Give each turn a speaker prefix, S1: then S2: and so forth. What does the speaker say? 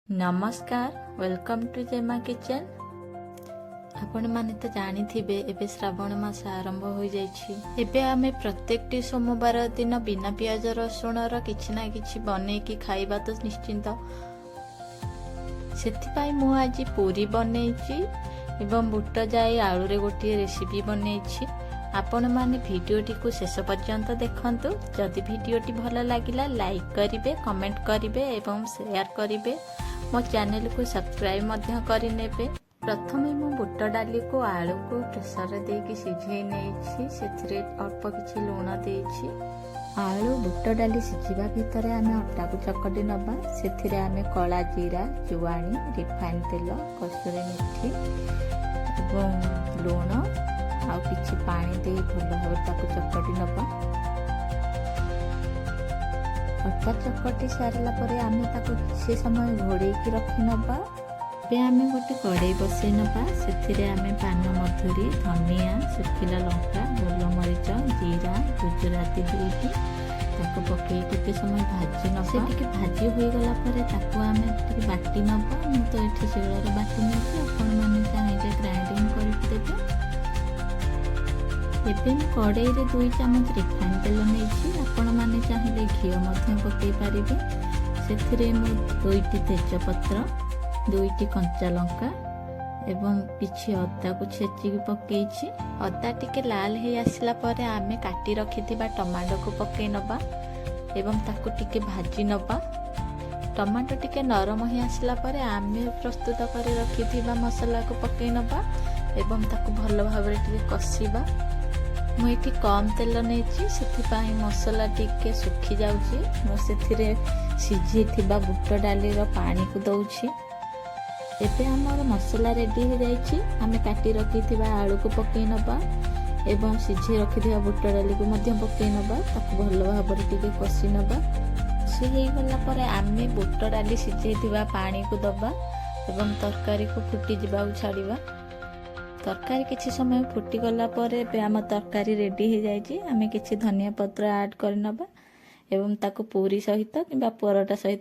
S1: ନମସ୍କାର, welcome to Jema kitchen. ଆପଣମାନେ ତ ଜାଣିଥିବେ, ଏବେ ଶ୍ରାବଣ ମାସ ଆରମ୍ଭ ହୋଇଯାଇଛି। ଏବେ ଆମେ ପ୍ରତ୍ୟେକଟି ସୋମବାର ଦିନ ବିନା ପିଆଜ ରସୁଣର କିଛି ନା କିଛି ବନେଇକି ଖାଇବା ତ ନିଶ୍ଚିନ୍ତ। ସେଥିପାଇଁ ମୁଁ ଆଜି ପୁରୀ ବନେଇଛି ଏବଂ ବୁଟ ଯାଇ ଆଳୁରେ ଗୋଟିଏ ରେସିପି ବନେଇଛି। ଆପଣମାନେ ଭିଡ଼ିଓଟିକୁ ଶେଷ ପର୍ଯ୍ୟନ୍ତ ଦେଖନ୍ତୁ। ଯଦି ଭିଡ଼ିଓଟି ଭଲ ଲାଗିଲା, ଲାଇକ୍ କରିବେ, କମେଣ୍ଟ କରିବେ ଏବଂ ସେୟାର କରିବେ। ମୋ ଚ୍ୟାନେଲକୁ ସବସ୍କ୍ରାଇବ୍ ମଧ୍ୟ କରିନେବେ। ପ୍ରଥମେ ମୁଁ ବୁଟ ଡାଲିକୁ, ଆଳୁକୁ ପ୍ରେସରରେ ଦେଇକି ସିଝେଇ ନେଇଛି। ସେଥିରେ ଅଳ୍ପ କିଛି ଲୁଣ ଦେଇଛି। ଆଳୁ, ବୁଟ ଡାଲି ସିଝିବା ଭିତରେ ଆମେ ଅଟାକୁ ଚକଟି ନେବା। ସେଥିରେ ଆମେ କଳା ଜିରା, ଜୁଆଣି, ରିଫାଇନ୍ ତେଲ, କସ୍ତୁରୀ ମେଥି ଏବଂ ଲୁଣ ଆଉ କିଛି ପାଣି ଦେଇ ଭଲ ଭାବରେ ତାକୁ ଚକଟି ନେବା। ଅଟା ଚକଟି ସାରିଲା ପରେ ଆମେ ତାକୁ କିଛି ସମୟ ଘୋଡ଼େଇକି ରଖିନେବା। ଏବେ ଆମେ ଗୋଟେ କଡ଼େଇ ବସେଇ ନେବା। ସେଥିରେ ଆମେ ପାନ ମଧୁରୀ, ଧନିଆ, ଶୁଖିଲା ଲଙ୍କା, ଗୋଲମରିଚ, ଜିରା, ଗୁଜୁରାତି ଦୁଇଟି, ତାକୁ ପକେଇ ଟିକେ ସମୟ ଭାଜି ନେବା। ସେ ଟିକେ ଭାଜି ହୋଇଗଲା ପରେ ତାକୁ ଆମେ ଟିକେ ବାଟି ନେବା। ମୁଁ ତ ଏଠି ଶିଳରେ ବାଟି ନେଇଛି, ଆପଣମାନେ ଚାହିଁଲେ ଗ୍ରାଇଣ୍ଡିଙ୍ଗ କରିକି ଦେବେ। ଏବେ ମୁଁ କଡ଼େଇରେ 2 ଚାମଚ ରିଫାଇନ୍ ତେଲ ନେଇଛି। ଆପଣମାନେ ଚାହିଁଲେ ଘିଅ ମଧ୍ୟ ପକାଇ ପାରିବେ। ସେଥିରେ ମୁଁ ଦୁଇଟି ତେଜପତ୍ର, ଦୁଇଟି କଞ୍ଚା ଲଙ୍କା ଏବଂ କିଛି ଅଦାକୁ ଛେଚିକି ପକେଇଛି। ଅଦା ଟିକେ ଲାଲ ହେଇ ଆସିଲା ପରେ ଆମେ କାଟି ରଖିଥିବା ଟମାଟୋକୁ ପକେଇ ନେବା ଏବଂ ତାକୁ ଟିକେ ଭାଜି ନେବା। ଟମାଟୋ ଟିକେ ନରମ ହେଇ ଆସିଲା ପରେ ଆମେ ପ୍ରସ୍ତୁତ କରି ରଖିଥିବା ମସଲାକୁ ପକେଇ ନେବା ଏବଂ ତାକୁ ଭଲ ଭାବରେ ଟିକେ କଷିବା। ମୁଁ ଏଠି କମ୍ ତେଲ ନେଇଛି, ସେଥିପାଇଁ ମସଲା ଟିକେ ଶୁଖି ଯାଉଛି। ମୁଁ ସେଥିରେ ସିଝେଇଥିବା ବୁଟ ଡାଲିର ପାଣିକୁ ଦେଉଛି। ଏବେ ଆମର ମସଲା ରେଡ଼ି ହେଇଯାଇଛି। ଆମେ କାଟି ରଖିଥିବା ଆଳୁକୁ ପକେଇ ନେବା ଏବଂ ସିଝେଇ ରଖିଥିବା ବୁଟ ଡାଲିକୁ ମଧ୍ୟ ପକେଇ ନେବା। ତାକୁ ଭଲ ଭାବରେ ଟିକେ କଷି ନେବା। କଷି ହେଇଗଲା ପରେ ଆମେ ବୁଟ ଡାଲି ସିଝେଇଥିବା ପାଣିକୁ ଦେବା ଏବଂ ତରକାରୀକୁ ଫୁଟିଯିବାକୁ ଛାଡ଼ିବା। ତରକାରୀ କିଛି ସମୟ ଫୁଟିଗଲା ପରେ ଏବେ ଆମ ତରକାରୀ ରେଡ଼ି ହେଇଯାଇଛି। ଆମେ କିଛି ଧନିଆ ପତ୍ର ଆଡ଼୍ କରିନେବା ଏବଂ ତାକୁ ପୁରୀ ସହିତ କିମ୍ବା ପରଟା ସହିତ